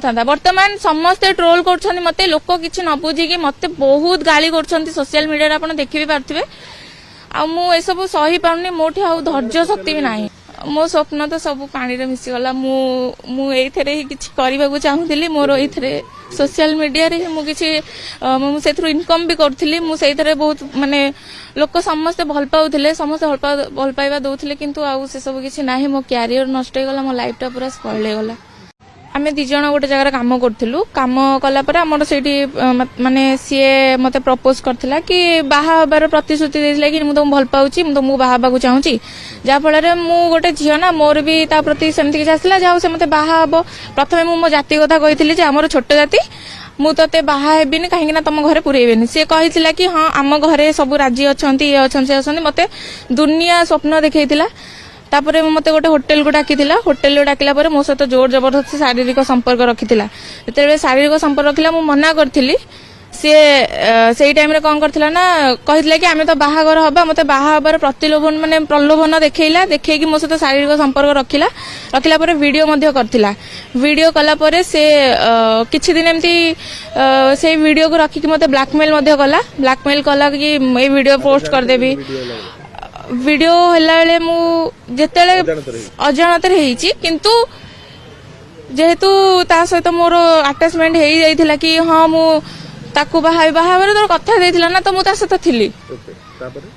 ନଥାନ୍ତା। ବର୍ତ୍ତମାନ ସମସ୍ତେ ଟ୍ରୋଲ କରୁଛନ୍ତି ମତେ। ଲୋକ କିଛି ନ ବୁଝିକି ମତେ ବହୁତ ଗାଳି କରୁଛନ୍ତି ସୋସିଆଲ ମିଡିଆରେ, ଆପଣ ଦେଖି ବି ପାରୁଥିବେ। ଆଉ ମୁଁ ଏସବୁ ସହି ପାରୁନି, ମୋଠି ଆଉ ଧୈର୍ଯ୍ୟ ଶକ୍ତି ବି ନାହିଁ। ମୋ ସ୍ୱପ୍ନ ତ ସବୁ ପାଣିରେ ମିଶିଗଲା। ମୁଁ ଏଇଥିରେ ହିଁ କିଛି କରିବାକୁ ଚାହୁଁଥିଲି। ମୋର ଏଇଥିରେ ସୋସିଆଲ ମିଡିଆରେ ହିଁ ମୁଁ କିଛି ମୁଁ ସେଥିରୁ ଇନକମ୍ ବି କରୁଥିଲି। ମୁଁ ସେଇଥିରେ ବହୁତ ମାନେ ଲୋକ ସମସ୍ତେ ଭଲ ପାଉଥିଲେ, ସମସ୍ତେ ଭଲ ପାଇବା ଦଉଥିଲେ, କିନ୍ତୁ ଆଉ ସେସବୁ କିଛି ନାହିଁ। ମୋ କ୍ୟାରିୟର ନଷ୍ଟ ହେଇଗଲା, ମୋ ଲାଇଫଟା ପୁରା ସ୍ପଏଲ ହେଇଗଲା। ଆମେ ଦି ଜଣ ଗୋଟେ ଜାଗାରେ କାମ କରୁଥିଲୁ। କାମ କଲା ପରେ ଆମର ସେଇଠି ମାନେ ସିଏ ମତେ ପ୍ରପୋଜ କରିଥିଲା କି ବାହା ହବାର ପ୍ରତିଶ୍ରୁତି ଦେଇଥିଲା କି ମୁଁ ତମକୁ ଭଲ ପାଉଛି, ମୁଁ ତମକୁ ବାହା ହବାକୁ ଚାହୁଁଛି। ଯାହାଫଳରେ ମୁଁ ଗୋଟେ ଝିଅ ନା, ମୋର ବି ତା ପ୍ରତି ସେମିତି କିଛି ଆସିଲା, ଯାହା ହଉ ସେ ମତେ ବାହା ହବ। ପ୍ରଥମେ ମୁଁ ମୋ ଜାତି କଥା କହିଥିଲି ଯେ ଆମର ଛୋଟ ଜାତି, ମୁଁ ତତେ ବାହା ହେବିନି, କାହିଁକି ନା ତମ ଘରେ ପୁରେଇବେନି। ସିଏ କହିଥିଲା କି ହଁ, ଆମ ଘରେ ସବୁ ରାଜି ଅଛନ୍ତି, ଇଏ ଅଛନ୍ତି, ସେ ଅଛନ୍ତି। ମତେ ଦୁନିଆ ସ୍ୱପ୍ନ ଦେଖେଇଥିଲା। ତାପରେ ମତେ ଗୋଟେ ହୋଟେଲକୁ ଡାକିଥିଲା। ହୋଟେଲକୁ ଡାକିଲା ପରେ ମୋ ସହିତ ଜୋର ଜବରଦସ୍ତି ଶାରୀରିକ ସମ୍ପର୍କ ରଖିଥିଲା। ଯେତେବେଳେ ଶାରୀରିକ ସମ୍ପର୍କ ରଖିଲା, ମୁଁ ମନା କରିଥିଲି। ସିଏ ସେଇ ଟାଇମରେ କଣ କରିଥିଲା ନା, କହିଥିଲା କି ଆମେ ତ ବାହାଘର ହବା। ମତେ ବାହା ହବାର ପ୍ରତିଲୋଭନ ମାନେ ପ୍ରଲୋଭନ ଦେଖେଇଲା। ଦେଖେଇକି ମୋ ସହିତ ଶାରୀରିକ ସମ୍ପର୍କ ରଖିଲା। ରଖିଲା ପରେ ଭିଡିଓ ମଧ୍ୟ କରିଥିଲା। ଭିଡିଓ କଲା ପରେ ସେ କିଛି ଦିନ ଏମିତି ସେଇ ଭିଡିଓକୁ ରଖିକି ମତେ ବ୍ଲାକମେଲ ମଧ୍ୟ କଲା। ବ୍ଲାକମେଲ କଲା କି ଏଇ ଭିଡିଓ ପୋଷ୍ଟ କରିଦେବି। ଭିଡିଓ ହେଲା ବେଳେ ମୁଁ ଯେତେବେଳେ ଅଜାଣତରେ ହେଇଛି, କିନ୍ତୁ ଯେହେତୁ ତା ସହିତ ମୋର ଆଟାଚମେଣ୍ଟ ହେଇଯାଇଥିଲା କି ହଁ, ମୁଁ ତାକୁ ବାହା ବାହା ହେବାର ତୋର କଥା ଦେଇଥିଲା ନା, ତ ମୁଁ ତା ସହିତ ଥିଲି।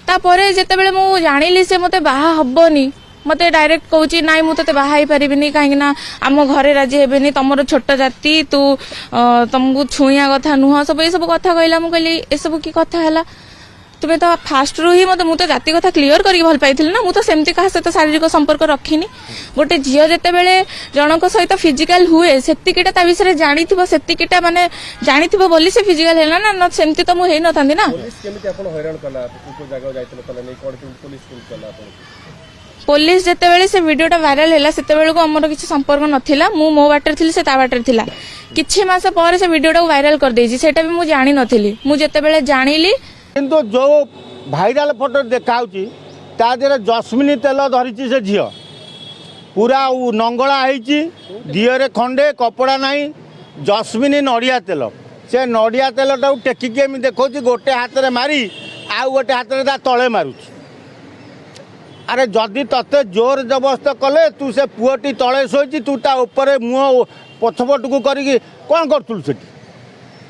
ତାପରେ ଯେତେବେଳେ ମୁଁ ଜାଣିଲି ସେ ମତେ ବାହା ହବନି, ମତେ ଡାଇରେକ୍ଟ କହୁଛି ନାଇଁ, ମୁଁ ତତେ ବାହା ହେଇପାରିବିନି, କାହିଁକି ନା ଆମ ଘରେ ରାଜି ହେବେନି, ତମର ଛୋଟ ଜାତି, ତୁ ତମକୁ ଛୁଇଁବା କଥା ନୁହଁ, ସବୁ ଏସବୁ କଥା କହିଲା। ମୁଁ କହିଲି, ଏସବୁ କି କଥା ହେଲା? ତୁମେ ତ ଫାଷ୍ଟରୁ ହିଁ ମତେ, ମୁଁ ତ ଜାତି କଥା କ୍ଲିୟର କରିକି ଭଲ ପାଇଥିଲି ନା, ମୁଁ ତ ସେମିତି କାହା ସହିତ ଶାରୀରିକ ସମ୍ପର୍କ ରଖିନି। ଗୋଟେ ଝିଅ ଯେତେବେଳେ ଜଣଙ୍କ ସହିତ ଫିଜିକାଲ ହୁଏ, ସେତିକିଟା ତା ବିଷୟରେ ଜାଣିଥିବ, ସେତିକିଟା ମାନେ ଜାଣିଥିବ ବୋଲି ସେ ଫିଜିକାଲ ହେଲା ନା, ସେମିତି ତ ମୁଁ ହେଇନଥାନ୍ତି ନା। ପୋଲିସ କେମିତି ଆପଣ ହଇରାଣ କଲା? କୋଉ କୋଉ ଜାଗାକୁ ଯାଇଥିଲେ କଲେ ନେଇ, କଣ କେମିତି ପୋଲିସ କେମିତି କଲା ଆପଣଙ୍କୁ? ପୋଲିସ ଯେତେବେଳେ ସେ ଭିଡିଓଟା ଭାଇରାଲ ହେଲା, ସେତେବେଳକୁ ଆମର କିଛି ସମ୍ପର୍କ ନଥିଲା। ମୁଁ ମୋ ବାଟରେ ଥିଲି, ସେ ତା ବାଟରେ ଥିଲା। କିଛି ମାସ ପରେ ସେ ଭିଡିଓଟାକୁ ଭାଇରାଲ କରିଦେଇଛି, ସେଇଟା ବି ମୁଁ ଜାଣିନଥିଲି। ମୁଁ ଯେତେବେଳେ ଜାଣିଲି କିନ୍ତୁ ଯେଉଁ ଭାଇରାଲ ଫଟୋ ଦେଖାହେଉଛି, ତା ଦେହରେ ଜସ୍ମିନି ତେଲ ଧରିଛି ସେ ଝିଅ, ପୁରା ନଙ୍ଗଳା ହେଇଛି, ଦିହରେ ଖଣ୍ଡେ କପଡ଼ା ନାହିଁ। ଜସ୍ମିନି ନଡ଼ିଆ ତେଲ, ସେ ନଡ଼ିଆ ତେଲଟାକୁ ଟେକିକି ଏମିତି ଦେଖାଉଛି, ଗୋଟେ ହାତରେ ମାରି ଆଉ ଗୋଟେ ହାତରେ ତା ତଳେ ମାରୁଛି। ଆରେ, ଯଦି ତତେ ଜୋର ଜବରଦସ୍ତ କଲେ, ତୁ ସେ ପୁଅଟି ତଳେ ଶୋଇଛି, ତୁ ତା ଉପରେ ମୁହଁ ପଛପଟକୁ କରିକି କ'ଣ କରୁଥିଲୁ ସେଠି?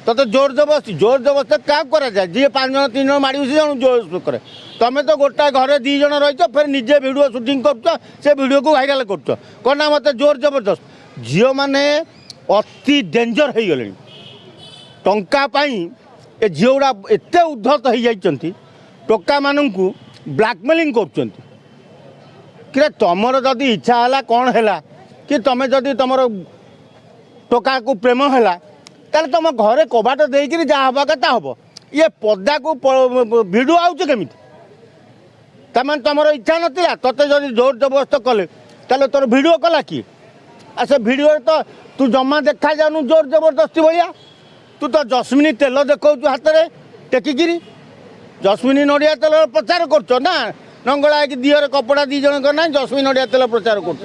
ତତେ ଜୋର ଜବରଦସ୍ତି, ଜୋର ଜବରଦସ୍ତ କାହାକୁ କରାଯାଏ? ଯିଏ ପାଞ୍ଚ ଜଣ ତିନି ଜଣ ମାଡ଼ି ବସି ଜଣ ଜୋର କରେ। ତମେ ତ ଗୋଟାଏ ଘରେ ଦୁଇ ଜଣ ରହିଛ, ଫେର ନିଜେ ଭିଡ଼ିଓ ସୁଟିଂ କରୁଛ, ସେ ଭିଡ଼ିଓକୁ ଭାଇରାଲ କରୁଛ। କ'ଣ ନା ମୋତେ ଜୋର ଜବରଦସ୍ତ। ଝିଅମାନେ ଅତି ଡେଞ୍ଜର ହେଇଗଲେଣି। ଟଙ୍କା ପାଇଁ ଏ ଝିଅଗୁଡ଼ା ଏତେ ଉଦ୍ଧତ ହେଇଯାଇଛନ୍ତି, ଟୋକାମାନଙ୍କୁ ବ୍ଲାକମେଲିଂ କରୁଛନ୍ତି। କିରେ, ତମର ଯଦି ଇଚ୍ଛା ହେଲା, କ'ଣ ହେଲା କି ତମେ ଯଦି ତମର ଟୋକାକୁ ପ୍ରେମ ହେଲା, ତାହେଲେ ତମ ଘରେ କବାଟ ଦେଇକିରି ଯାହା ହେବା କଥା ହେବ। ଇଏ ପଦାକୁ ଭିଡ଼ିଓ ଆଉଛି କେମିତି? ତାମାନେ ତମର ଇଚ୍ଛା ନଥିଲା। ତତେ ଯଦି ଜୋର ଜବରଦସ୍ତ କଲେ, ତାହେଲେ ତୋର ଭିଡ଼ିଓ କଲା କିଏ? ଆଉ ସେ ଭିଡ଼ିଓରେ ତ ତୁ ଜମା ଦେଖାଯାଉନୁ ଜୋର ଜବରଦସ୍ତି ଭଳିଆ। ତୁ ତ ଜସ୍ମିନି ତେଲ ଦେଖାଉଛୁ ହାତରେ ଟେକିକିରି, ଜସ୍ମିନି ନଡ଼ିଆ ତେଲର ପ୍ରଚାର କରୁଛ ନା, ନଙ୍ଗଳା ହେଇକି ଦିହରେ କପଡ଼ା ଦୁଇ ଜଣଙ୍କର ନାହିଁ, ଜସ୍ମିନି ନଡ଼ିଆ ତେଲ ପ୍ରଚାର କରୁଛ।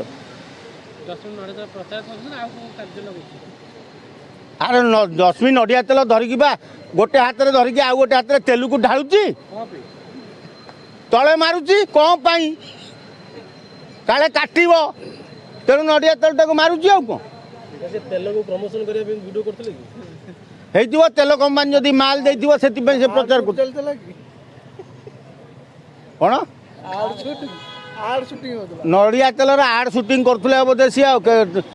ଜସ୍ମିନ ନଡ଼ିଆ ତେଲ ପ୍ରଚାର କରୁଛନ୍ତି ନା ଆଉ କୋଉ କାର୍ଯ୍ୟ ଲାଗୁଛି? ଆରେ, ଜସ୍ମିନ ନଡ଼ିଆ ତେଲ ଧରିକି ବା ଗୋଟେ ହାତରେ ଧରିକି ଆଉ ଗୋଟେ ହାତରେ ତେଲକୁ ଢାଳୁଛି। କଣ ପାଇଁ? ତଳେ ମାରୁଛି କ'ଣ ପାଇଁ? କାଳେ କାଟିବ, ତେଣୁ ନଡ଼ିଆ ତେଲଟାକୁ ମାରୁଛି, ଆଉ କ'ଣ? ସେ ତେଲକୁ ପ୍ରମୋସନ କରିବା ପାଇଁ ଭିଡ଼ିଓ କରୁଥିଲେ କି? ହେଇଥିବ, ତେଲ କମ୍ପାନୀ ଯଦି ମାଲ ଦେଇଥିବ, ସେଥିପାଇଁ ସେ ପ୍ରଚାର କରୁଛି। କ'ଣ ନଡ଼ିଆ ତେଲର ଆଡ୍ ସୁଟିଂ କରୁଥିଲେ ବୋଧେ ସିଏ ଆଉ।